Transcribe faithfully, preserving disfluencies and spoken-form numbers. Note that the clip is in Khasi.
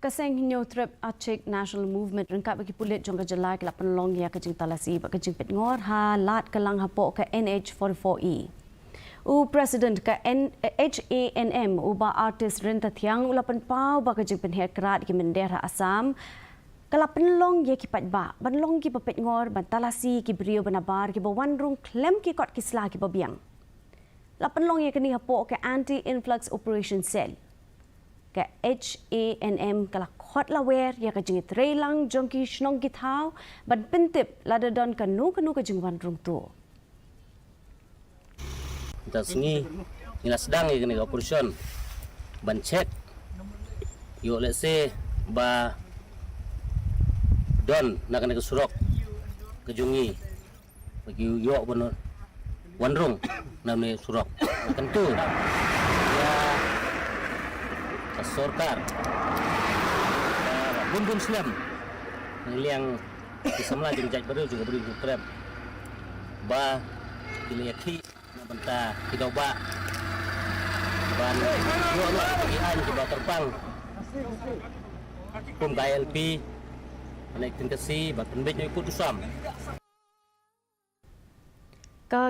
Ka seng Hynñiewtrep Achik National Movement ryngkat bad ki pulit jong ka jylla ki la pynlong ïa ka jingtalasi bad ka jingpeit ngor ha lad ka lang hapoh ka N H forty-four E. U President ka N-, H A N M, u Bah Artist Rintathiang, u la pynpaw ba ka jingpynher krad ki mynder ha Assam ka la pynlong ïa ki paidbah ban long kiba peit ngor, ban talasi ki briew ba nabar kiba wan rung khlem ki kot ki sla kiba biang. La pynlong ïa kane hapoh ka Anti Influx Operation Cell. Ka H A N M ka la khot lawer ïa ka jingïatreilang jong ki shnong ki thaw ban pyntip lada don kano kano ka jingwan rung tuh. Mynta sngi ngi la sdang ïa kane ka operation ban check, ïoh lehse ba don na kane ka surok ka jong ngi ba ki ïoh ban wan rung na kane ka surok. Kyntu ïa ka sorkar, ka bun bun snem na liang ki samla jong jaitbynriew jong ka Ri Hynñiewtrep ba ki la ïakhih na bynta ki daw bah ban ïoh noh ki aiñ kiba kyrpang kum ka I L P, ban ai ktien Khasi, ban pynbeit noh ïa u kut u sam. Ka